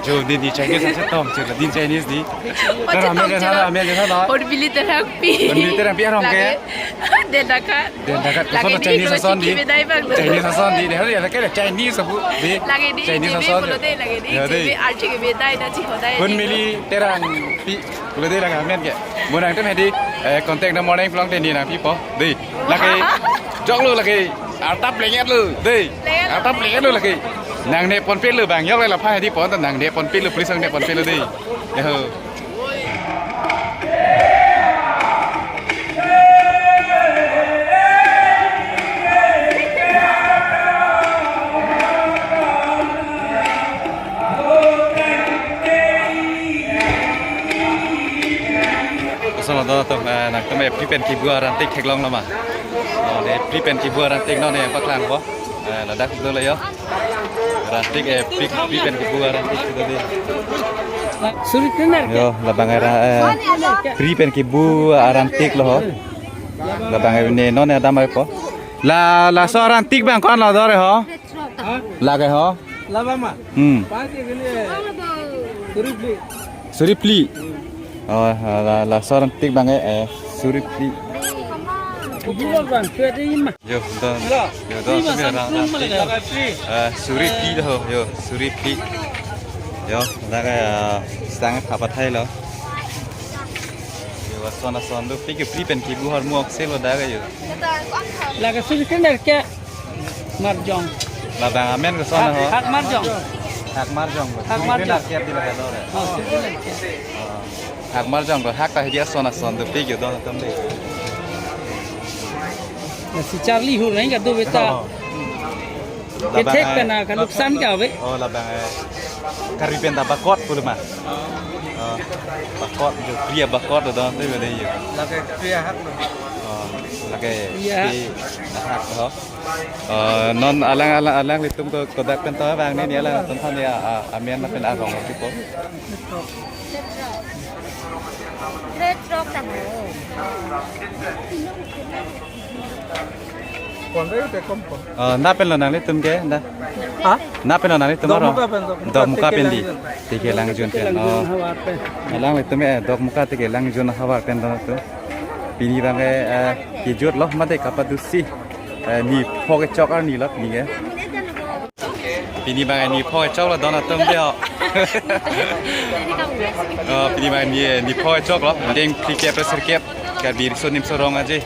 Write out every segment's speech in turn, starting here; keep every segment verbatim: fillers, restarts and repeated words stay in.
Jo, di, di Chinese ason tong, jo, di Chinese di. Ram, ram, ram, ram. Hornbill Terangpi. Hornbill Terangpi arong ke? Lake Dendakhat. Dendakhat. Lake koson di Chinese ason di. Chinese ason di. Deh, ya, lake Chinese apu di. Lake di, Chinese ason. Lake di, ya, di. Archik beda, ina chiko dai. Hornbill Terangpi. Pulo dei, lake amen ke. Mo nangtum hedi, eh, contact number nangplang te ne nangpipo. Dei. Lake. Joklo lake. Arta plenget lo. Dei. Arta plenget lo lake. Nangne ponpe lo bang. Yok le lapha hedi pon ta nangne ponpe lo. Police nangne ponpe lo dei. Yaho. Koson lo don atum, eh, nangtum, eh, pri pen kibu arantik theklonglo ma? Oh, ne pri pen kibu arantik non ne paklangpo. Eh, ladak dolo yo. Arantik, eh, pri, pri pen kibu arantik dolo dei. Suri tenar. Yo, labang era, eh, pri pen kibu arantik lo ho. Labang ne non ne adam ai po. La, laso arantik bang ko-an lo dore ho? Lake ho? Laba ma? Hmm. Pas ke gini. Suri phli. Suri phli. Oh, la, laso arantik bang eh, suri phli. Dua bang, dua di ma. Yo, don. Yo, don, suri arantik. Eh, suri phli ho, yo, suri phli. Yo, dak, eh, sang apa thai lo. Yo, ason ason do, pi ke pri pen kibu ahormu okselo dak yo. Lake suri tenar ke? Marjong. Labang amen koson ho? Hak Marjong. Hak Marjong. Hak Marjong. Suri tenar ke di lake dore. Oh, suri tenar ke. Oh. Hak Marjong do hak ta hedi ason ason do pi ke don atum dei. Lasi charli hur nai ka do beta. Oh. Kethek pen a kaluksan ka ave. Oh, labang, eh, Karbi pen ta bakot pulo ma. Oh, bakot jo, pri abakot do don te bede yo. Lake pri ahak lo. Oh, lake pri ahak. Pri ahak ho. Eh, non alang, alang, alanglitum ko kodak pen ta bang ne, ne alanglitum than ya, ah, amen lapen arong lo tipo. Kwan re te kom kom. Eh, na pen lo nanglitum ke, na? Ha? Na pen lo nanglitum arong? Dokmoka pen, Dokmoka. Dokmoka pen di. Tikelangjun. Tikelangjun pen. Tikelangjun, oh. Havar pen. Alanglitum, eh, Dokmoka Tikelangjun havar pen don atum. Pini bang, eh, eh, kejut lo mate kapadusi. Eh, niphok kechok arni lo pini ke. Pini bang niphok kechok lo don atum dei ho. Oh, pini bang ni, eh, niphok kechok lo. Deng phli kep ra sirkep. Karbi Riso Nimso Rong Aje.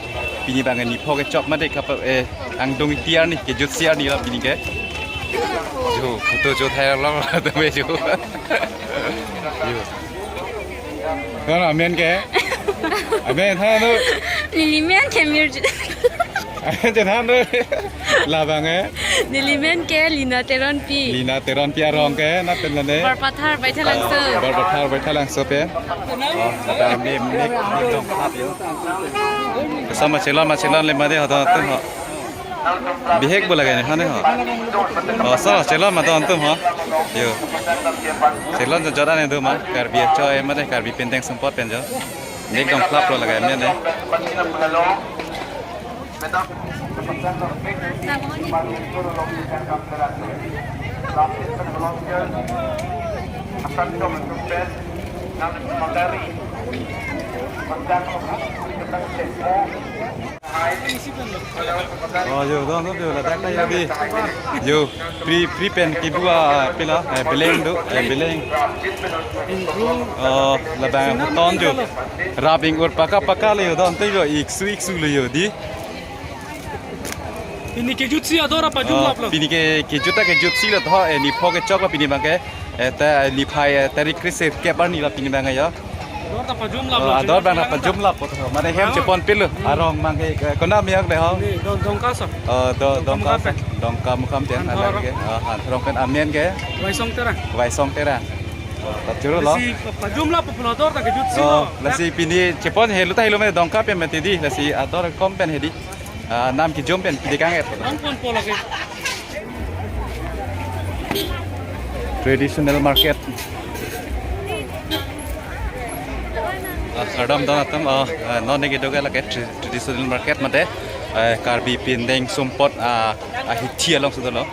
Pini bang niphok kechok mate kapa, eh, angdung iti arni kejutsi arni lo pini ke. Jo, photo jo thai lo, tame jo. Jo. Kono amen ke? Amen than lo. Neli men ke Mirju. Amen than lo. Labang eh? Neli men ke Lina Teronpi. Lina Teronpi arong ke, na pen lo ne? Barpathar Baithalangso. Oh, Barpathar Baithalangso pen. Oh, labang ne, ne, ne dong khap yo. Koson ma chelon ma chelonle mate ho don atum ho. Bihek bo lake ne, ha ne ho. Oh, so, chelon ma don atum ho. Yo. Chelon jo jora ne do ma, Karbi choi mate Karbi Pindeng Sumpot pen jo. Nek dong klap lo lake ne ne. Oh, yo, don, don, yo, ladak ta yo di. Yo, pri, pri pen kibu a pila, eh, beleng do, eh, beleng. Oh, labang ton yo. Rap ing-ur paka paka le yo, don, te yo, iksu, iksu le yo di. Pini kejutsi ador apa jumlah lo? Oh, pini ke kejut ta kejutsi lo to, eh, niphok kechok lo pini bang ke. Eh, ta, eh, niphai, eh, tarik kre sirkep arni lo pini bang ke yo. Ador ta pajumlap lo. Oh, ador bang ta pajumlap lo to. Mane hem chepon pil lo. Arong bang ke, eh, konat amei le ho? Ne, Dong, Dongka so. Oh, Do-, Dongka Dongka Mukam pen. Dongka Mukam pen, Hanthor. Alang ke. Oh, Hanthorong pen amen ke? Waisong Terang. Waisong Terang. Oh, ta choro lo. Lasi pajumlap pulo ador ta kejutsi lo. Oh, lasi pini chepon helo ta helo mane Dongka pen mati di, lasi ador kom pen hedi. Ah, nam kejum pen pidi kang et. Nang pon pola ke. Traditional market. Ah, kardom don atum, ah, ah, non ne kedo ke lake tra-, traditional market mate, eh, Karbi Pindeng Sumpot, ah, ahithi alongsi dolo.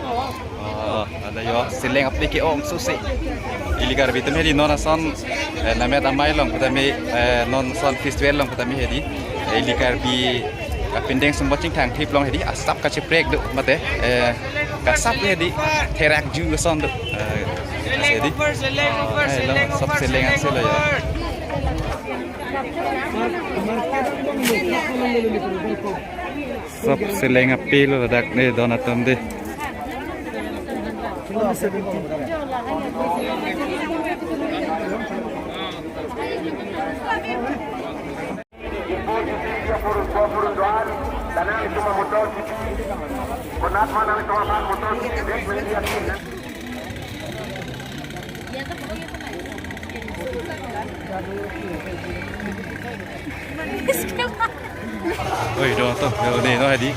Ah, Layo, seleng ape ke-ong sose. Ili Karbi atum hedi non ason, eh, lammet amei along pu tame, eh, non ason festival along pu tame hedi. Eh, ili Karbi apindeng sumbot chingthang thip along hedi. Asap kacheprek do mate. Eh, kasap hedi. Therak ju ason do. Eh, hedi. Eh, lo, sop seleng ansi lo yo. Sop seleng ape lo ladak ne don atum de. Oi, do to, yo, ni, no, hedi.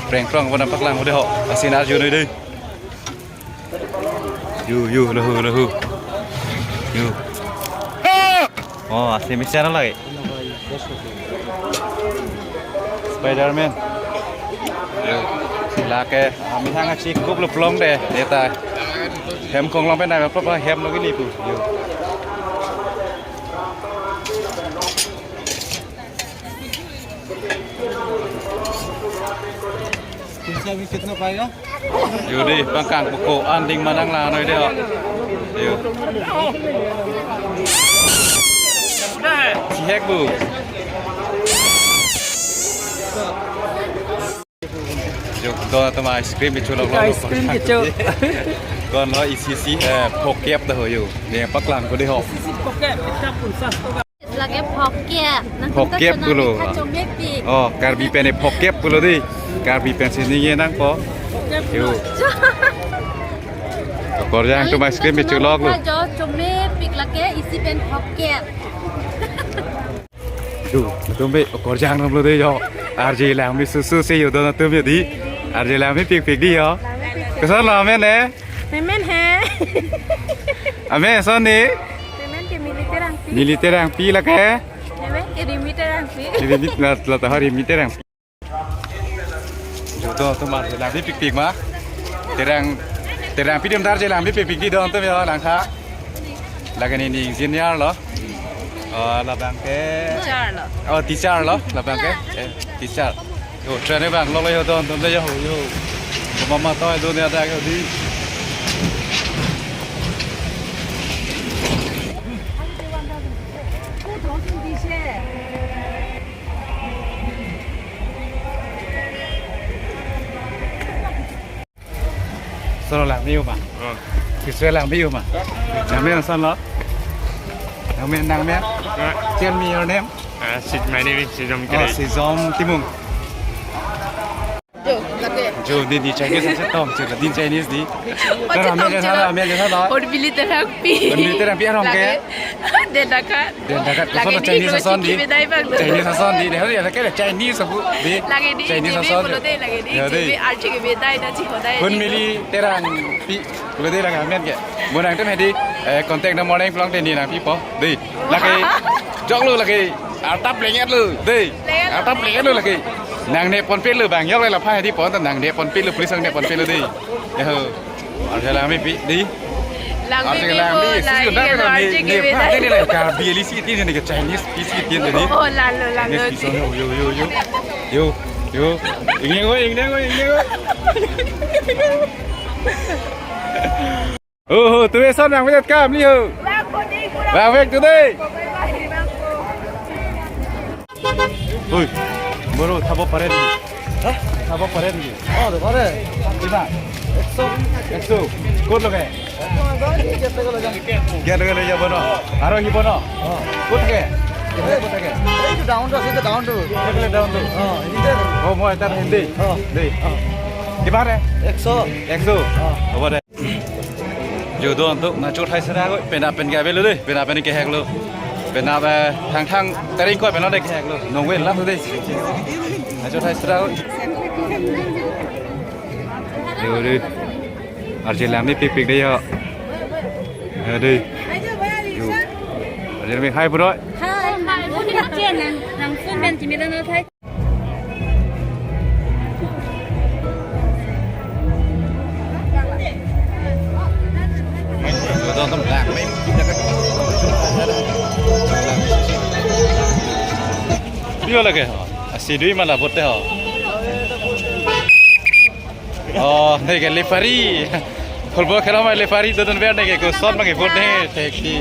Preng prong, wana paklang, udah ho. Asin arju, ni, deh. Yo, yo, lahu, lahu. Yo. Oh, asin bicara lagi. Spiderman. Yo. Lake, ami hang achi kup lo plong de, deta. Hem konglong pen na plop hem lo gini pu. Yo. पैसा भी कितना पाएगा? Yo dei, pangkang puko anding manang la noi dei ho. Yo. Chihek bu. Yo, don atum ice cream kecho lo. Ice cream kecho. Don lo isi isi, eh, phokep dah ho yo. Ne paklang ko dei ho. Isi phokep, kita pun sas to. Lake phokep. Nang phokep kita pulo. Chomepik. Oh, Karbi pen phokep pulo dei. Karbi pen si ningje nangpo. Phokep pulo. Yo. Okorjang atum ice cream kecho lo. Nang kita jo chomepik lake isi pen phokep. Yo, atum be okorjang nam lo dei yo. R J Langpi susu si yo don atum yo dei. R J Langpi pikpik dei yo. Koson lo amen ne? Amen he. Amen ason ne? Amen ke Militer Angpi. Militer Angpi lake? Amen ke Rimiter Angpi. Rimit la, la tahar Rimiter Angpi. Yo don atum R J Langpi pikpik ma. Terang, terang pidim dar R J Langpi pikpik dei don atum yo langkha. Lake neli engineer lo. Oh, labang ke. Teacher lo. Oh, teacher lo, labang ke. Eh, teacher. Yo, train abang lo lo yo don atum yo yo. Mama to do ne ada ke dei. Solo lang, ni uma. Oh. Kiswe lang, ni uma. Nangmen ason lo? Nangmen, nangmen? Ah. Tell me your name. Ah, si-, my name is Sijom Oh, Kirei. Sijom Timung. Jo, lake. Jo, dei, dei Chinese ase tong, jo, dei Chinese dei. Oh, Nang amen tong, jasa jo. Lo, amen jasa lo. Horbiliter Angpi. Horbiliter Angpi arong ke? Lake. Dendakat. Dendakat. Lake koson dei, Chinese kono ason chiki dei. Bedai bang lo. Chinese ason dei. Dei, dei, lake Chinese apu dei. Lake dei, Chinese J B ason pulo dei. Dei, lake dei, ya, J B dei. R J ke bedai na chihodai. Hun dei. Militer Angpi pulo dei lake amen ke. Mo nangtum hedi, eh, contact number nangplong te neli nangpipo. Dei. Lake. Jok lo lake. Arta plenget lo. Dei. Plenget lo. Arta plenget lo lake. Nang ne ponpe lo bang. Yok le lapha hedi pon ta nang ne ponpe lo, police ang ne ponpe lo dei. Ya ho. R J Langpi pi dei. Langpi R J pi Langpi, bo, sisi lang undang pi kan R J ne, ke ne bedai. Pha ke ne la Karbi isi tin ne ke Chinese isi tin ne. Oh, lalo, lalo. Next episode, yo, yo, yo, yo. Yo, yo. Ingneng oi, ingneng oi, ingneng oi. Oh, ho, tu eson nangvek kam ni ho. Bang, bang, bang, today. Oi, mono thabo pare ni. Hah? Thabo pare ni. Oh, de pare. Kiman? Ekso. Ekso. Kot loke? Ekso, ekso, ekso, ekso. Kiya loke lo ya bono? Aro hi bono? Oh. Kot ke? Kot ke? Ei, down to, sida down to. Ekle down to. Oh, hindi. Oh, mo eta hindi. Oh. Dei. Oh. Kiman re? Ekso. Ekso. Oh. Hobo dei. Yo don atum, nangchothai sera ko, penap pen ke avelo dei, penap pen kehek lo. Penap, eh, thang thang, tering ko penap dei kehek lo. Nongve la dei. Nangchothai sera ko. Yo dei. R J Langpi pikpik dei yo. Yo dei. Yo. R J Langpi, hi bro. Hi. Nang, nang phone pen chimi lo no thai. Lake ho. Asi dui mala vote ho. Oh, neke referee. Football khela mai referee dodun ver neke koson mangke vote ne thekti.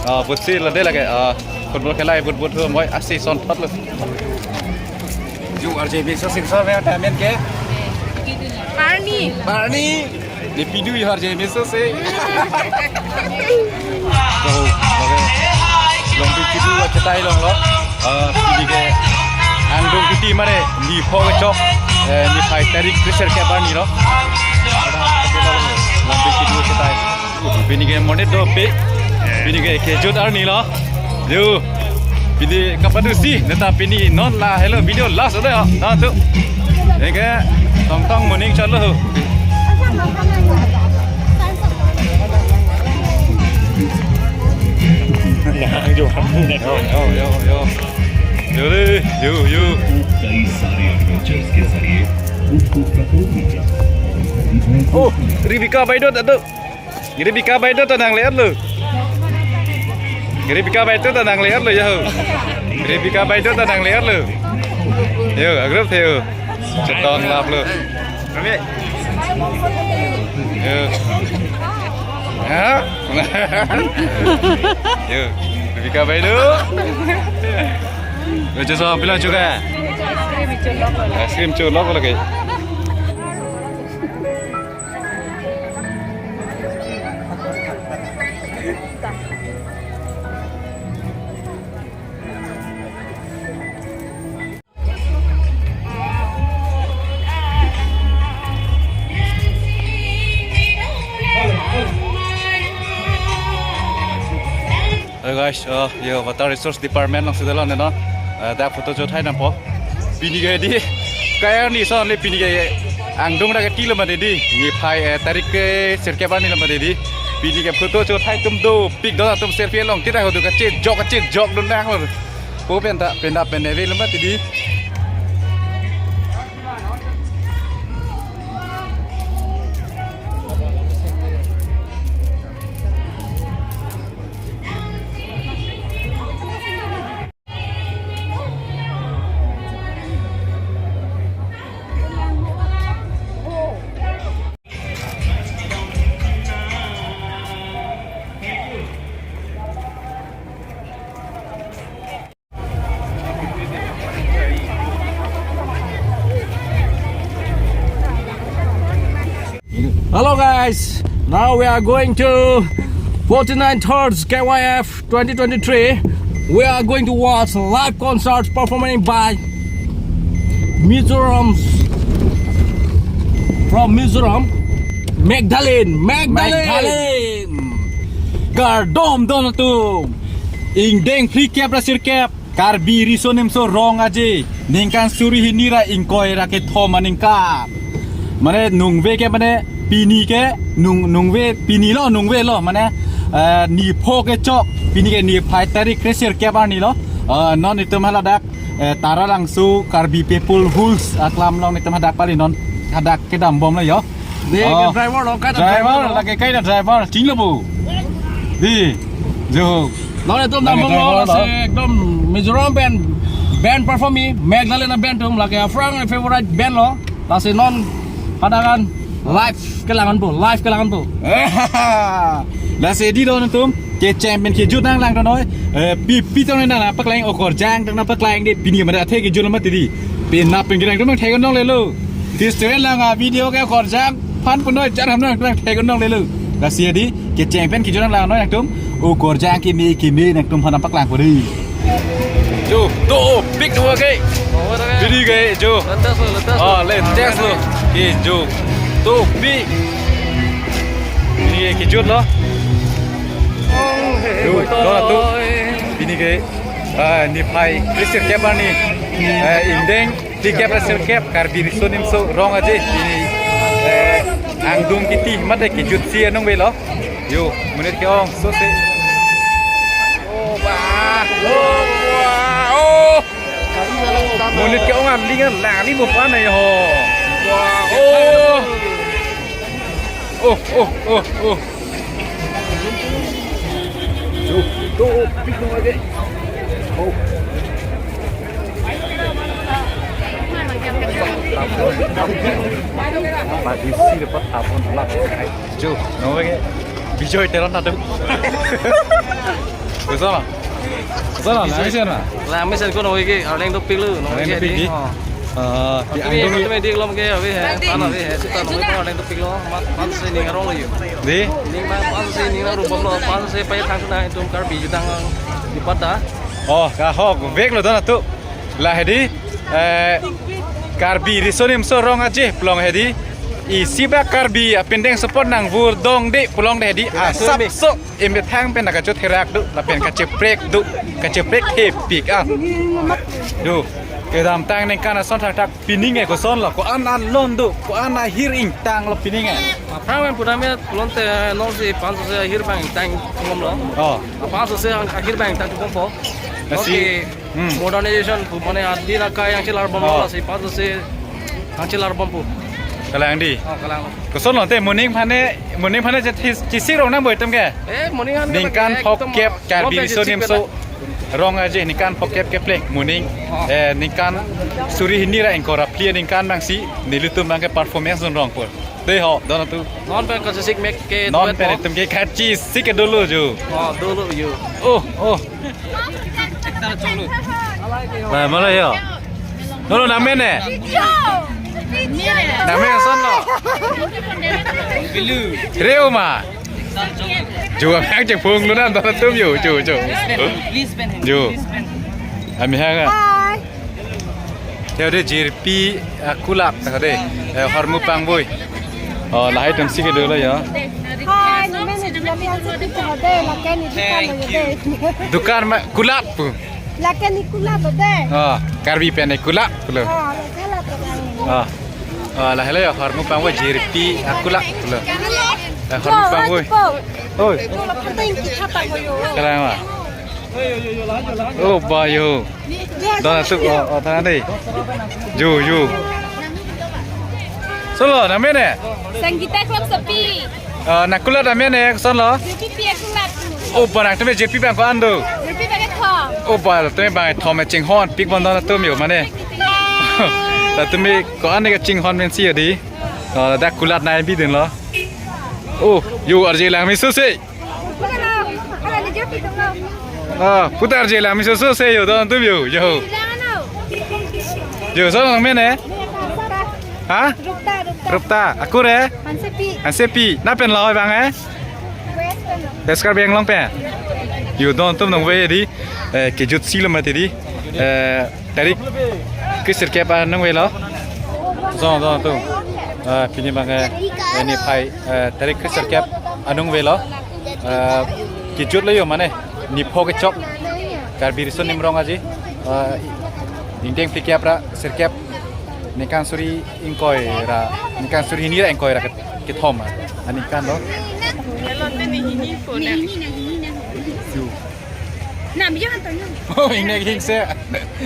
Oh, vote si lade lake. Oh, football khela vote vote ho moi asi son thot lo. Ju R J Meso Singson me tamen ke? Barney. Barney. Ne pidui R J Meso se. So, okay. Longbik Kidu achetai longlo. Ah, pini ke angdung kiti mane niphai kechok, eh, niphai tarik kre-sirkep arni lo. Longbik Kidu achetai. Pini ke monit dopik. Pini ke kejut arni lo. Yo. Pini kapadusi, neta pini non lahelo video last ode ho. Nah, tu. Eke tongtong moning chalo. Yo, yo, yo, yo. Yo re, yo, yo. कई सारे एडवेंचर्स के जरिए खुद को प्रकृति के Oh, Rebecca Baidot ado. Rebecca Baidot ta nangleverlo. Rebecca Baidot ta nangleverlo, yo. Rebecca Baidot ta nangleverlo. Yo, agrop the yo. Chetong laplo. Yo. Ha? Yo, Rebecca Baidot. Lo cheso pilo chuka. Ice cream cholok lake. Hello guys, uh, yo, Water Resource Department along si dolo ne non. Uh, dak photo cho thai nangpo. Pini ke di, kaya ni son le pini ke angdung dak ke tilo mati di. Niphai, eh, tarik kre-sirkep arni lo mati di. Pini ke photo cho thai atum dopik do, atum selfie long tira ho do kachejok kachejok dun nang lo. Po penta penta pen eve lo mati di. Hello guys, now we are going to forty-nine thirds K Y F twenty twenty-three. We are going to watch live concert performing by Mizoram, from Mizoram, Magdalene, Magdalene. Magdalene. Kardom don atum. Ingdeng phlikep ra sirkep, Karbi Riso Nimso Rong Aje ningkan suri hini ra ingkoi ra kethom aningkan. Mane nungve ke mane pini ke nung, nungve pini lo, nungve lo mane, eh, niphai kechok, pini ke niphai tarik kre-sirkep arni lo. Eh, non itum haladak, eh, Taralangso Karbi People Halls aklam along itum hadak pali non hadak kedam bom lo yo. Di, oh, ke driver lo, kai ta driver, driver lo. Lake kai ta driver, chinglo bu. Di, jo. Lo itum lake dam bom lo, driver lo. Lasi ekdom Mizoram band, band perform-i, Magdalene band atum, lake aphrang favorite band lo. Lasi non hadak an live kelang-an po, live kelang-an po. Lasi di don atum, kecheng pen kejut nanglang donoi, eh, pi, pi tong nangpaklangji, okorjang tong nangpaklangji, pini mada athe kejut lo mati di. Pini nap pen kedang atum thek-un longlelo. Restaurant lang a video ke okorjang phan punoi jar ham nang thek-un longlelo. Lasi di kecheng pen kejut nanglang noi nangtum. Okorjang keme keme nangtum aphan nangpaklang po di. Jo, dopik do ke. Pini ke jo. Lantas lo, lantas lo. Oh, lantas lo. Ke jo. Dopik. Pini ke kejut lo. Jo, do tu. Pini ke, ah, niphai kre-sirkep arni. Eh, ingdeng phlikep ra sirkep Karbi Riso Nimso Rong Aje. Pini, eh, angdung kiti mate kejutsi anong avelo. Yo, monit ke-ong so se. Oh, ba. Oh, ba. Oh. Monit ke-ong aling an lang ni mo pa na ho. Ba. Oh. Oh, oh, oh, oh. Tuh, tuh, pik dong lagi. Oh. Padisi dapat abon lak. Jo, nong lagi. Bijoy Teron adu. Bersama. Bersama, nangis ya, na? Nangis ya, ko nong lagi. Arleng dopiklo, nong lagi. Arleng dopik di? Oh. Ah, di Tapi angdung teman-teman di kolom ke, abi hai, Nanti. Pan abi hai, sita nong ko arleng dopiklo, ma-, pan se ning arong lo yo. Di? Ning ma, pan se ning arong bom lo, pan se paya thang na itum Karbi jutang di pata. Oh, ka hok, vek lo dona tu. La hedi, eh, Karbi Riso Nimso Rong Aje, pulo hedi. Isi ba Karbi, apindeng support nang vur dong di, pulo hedi, asap so. Emethang pen nakachotherak do, lapen kacheprek do, kacheprek thepik ah. Do, kedamtang ningkan ason thakthak pining e koson lo, ko-an alon do, ko-an ahir ingtang lo pining e. Aphrang pen pudam ya, pulote nol si panso se ahir bang ingtang ngom lo. Oh. Panso se ahir bang ingtang ngom po. Nasi, Oke. Hmm. Modernization pu mane adi na kai yang chelar bom Oh. lo si panso se yang chelar bom pu. Kalang di. Oh, kalang. Koson lo te moning phane, moning phane je chis-, chisik rong nang boi tem ke? Eh, moning phane Ningkan pakai phok ekdom kep Karbi Riso Nimso Rong Aje ningkan phok kep kepleng moning. Oh. Eh, ningkan suri hini ra ingkoi ra phli ningkan bang si nelitum bang ke performance dun rong pur. Te ho, dona tu. Non pen kachisik mek ke Non duet pen mo. Itum ke kachisik ke dolo jo. Oh, dolo jo. Oh, oh. Ba, malo yo. Nolo namen ne? Video. Video. Namen ason lo. Reu ma. Jo, ang chepung lo nan, dona tum yo, jo, jo. Jo. Ami hang a. Hi. Te de jirpi, ah, kulat ta de. Eh, hormu pangvoi. Oh, lahai atum si kedo lo ya. Hi, ni men ni dia pian si kita de, laken ni dukan lo de. Dukan ma kulat pu. Laken ni kulat lo de. Oh, Karbi pen ni kulat pulo. Oh, laken la kulat. Oh. Oh, lahai lo ya hormu pangvoi jirpi, ah, kulat pulo. Eh, hormu pangvoi. Oi. Kalang ma. Oh, ba yo. Dona tu, oh, oh, than dei. Ju, ju. Solo, namen ne? Sangeeta Klongsapi. Ah, na kulat namen ne, koson lo? J P P kulat. Oh, ba nangtum J P bang ko-an do? J P bang kethom. Oh, ba tumi bang kethom chinghon, pik bon dona tum yo mane. La tumi ko-an ne kachinghon men si yo di. Oh, da kulat nai bidin lo. Oh, yo arje lang mi so se. Ah, putar je la mi so so se yo, don tu yo, yo. Yo, so nang men ne? Ha? Rupta, Rupta. Rupta, akur e? Hansepi. Hansepi, na pen lo bang e? West pen lo. West Karbi Anglong pen. Yo, don tu nang ve di, eh, kejut si lo mati di. Eh, Tarik kesirkep anung velo. Jong, jong tu. Ah, pini bang, eh, niphai, eh, tarik kesirkep anung velo. Eh, kejut lo yo mane. Niphai kechok. Karbi Riso Nimso Rong Aje. Eh, ingdeng phlikep ra sirkep. Ningkan suri ingkoi ra. Ningkan suri hini ra ingkoi ra ke-, kethom. Aningkan lo. Yo. Nam yo han tanya. Oh, ingnek hingse.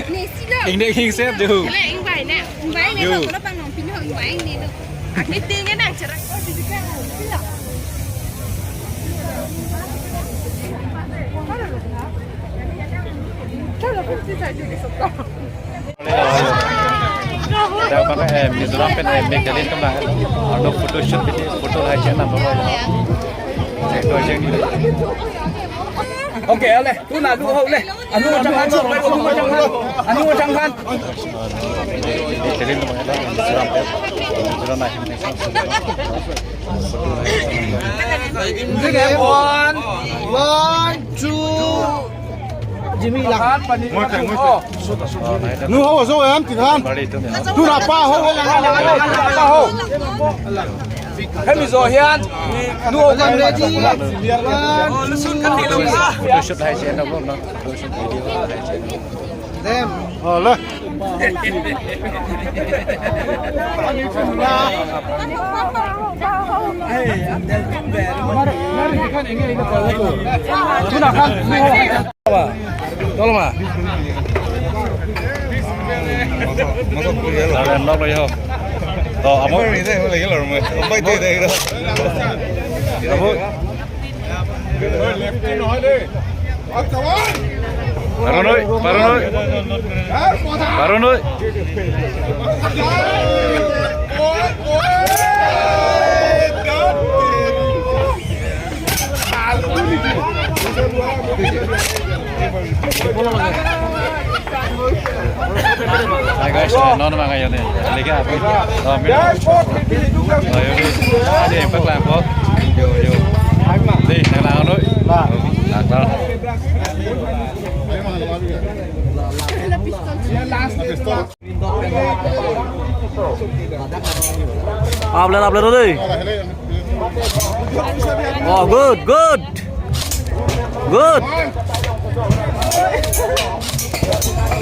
Ne si lo. Ingnek hingse tu. Kala ingbai na. Ingbai ne Yo. Lo, kala pang nong pin ho ingbai ne lo. Ak meeting ne nang cherak. Oh, di ka. Sila. Kalau pun si saya jadi sota. Dak pakai, eh, Mizoram pen, eh, Meghalaya pen lah. Ano photoshoot pini, photo hai channel apa? Cek tu aja ni. Oke, ale. Tu na du ho le. Anu chang han, anu chang han. Anu chang han. Meghalaya pen lah, Mizoram pen. Mizoram lah. One, one, two. Jimmy lang. Nu ho so em ti han. Tu na pa ho. Pa ho. Kami zo hian. Nu ho kan ready. One, two, three. Photoshoot hai channel ko na. Photoshoot video hai channel. Dem. Oh, le. Tolma. Nok lo yo. To, amo. Amo. Left নহয় দেই. Paronoi, paronoi. Paronoi. Hai guys, non ma kayo ne. Lega api. Oh, mira. Oh, yo. Ade, paklang po. Yo, yo. Dei, paklang noi. Paklang. Apler, apler dei. Oh, good, good. Good.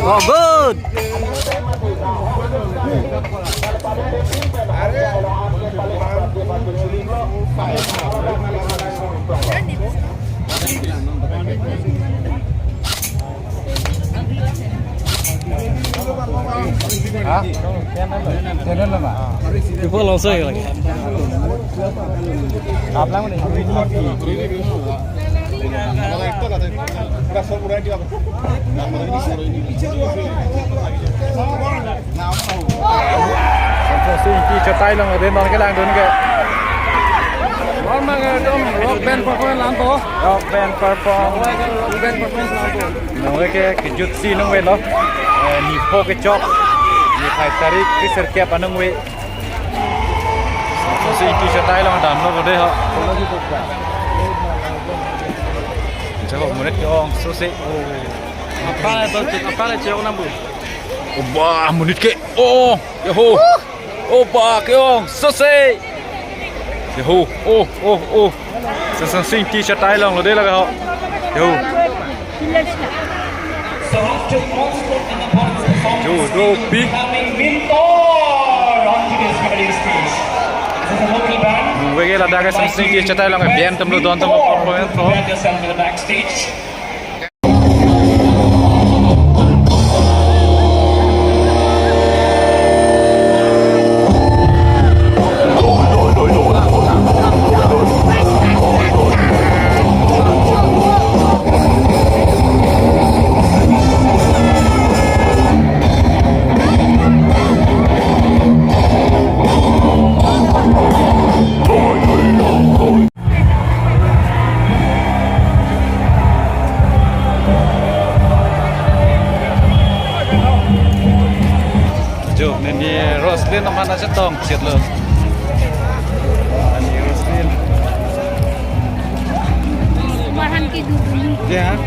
Oh, good. Ha? Channel lo ma? People also lagi. Aplang ni. Sing Ingti chetai long dei non kelangdun ke. Normal ekdom rock band performance lang to. Rock band perform. Rock band performance lang to. Nonke kejut si nonke lo. Eh, niphai kechok. Niphai tarik keserkep anong ve. Sing Ingti chetai long damlo dei ho. Chakok monit ke-ong sose. Apa le to, apa le chok nang bu. Oba, monit ke. Oh, yaho. Oba, ke-ong sose. Yaho. Oh, oh, oh. Sesang Sing Ingti chetai longlo dei laga ho. Yaho. Judo pi. Coming Mintor onto this very stage. This is a local band. Nonke ladak Sesang Sing Ingti chetai long, band atum lo don atum performance. Prepare yourself for the backstage. Jo, nini Roslin aphan nangchetong chet lo. Ani Roslin. Mahan ke duduni. Ya.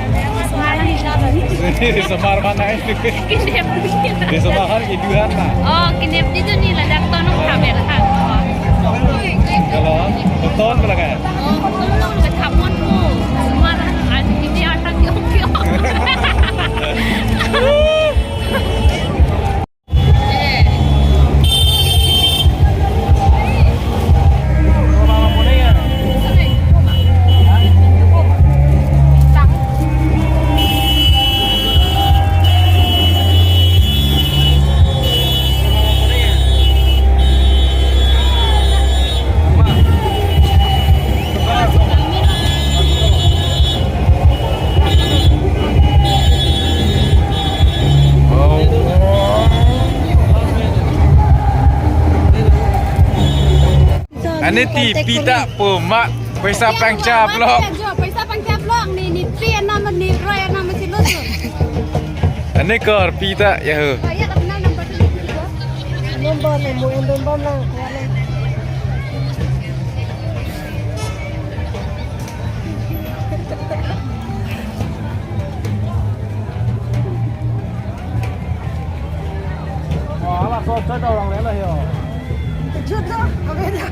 Mahan ke duduni. Ini semar mana ini? Kinep duduni. Di semar kan iduhan na. Oh, kinep duduni ladak tonong kamer han. Kalau beton berapa? Oh, beton berapa? Semar han. Ini akan yuk yuk. Ani ti pita puma paisa pangchap lo. Paisa pangchap lo, ni ni pi anam ni roi anam si lo. Ani kor pita yaho. Number ni mo endon bom na. Wah, ala sot sot orang rela yo. Kejut lo, apa itu?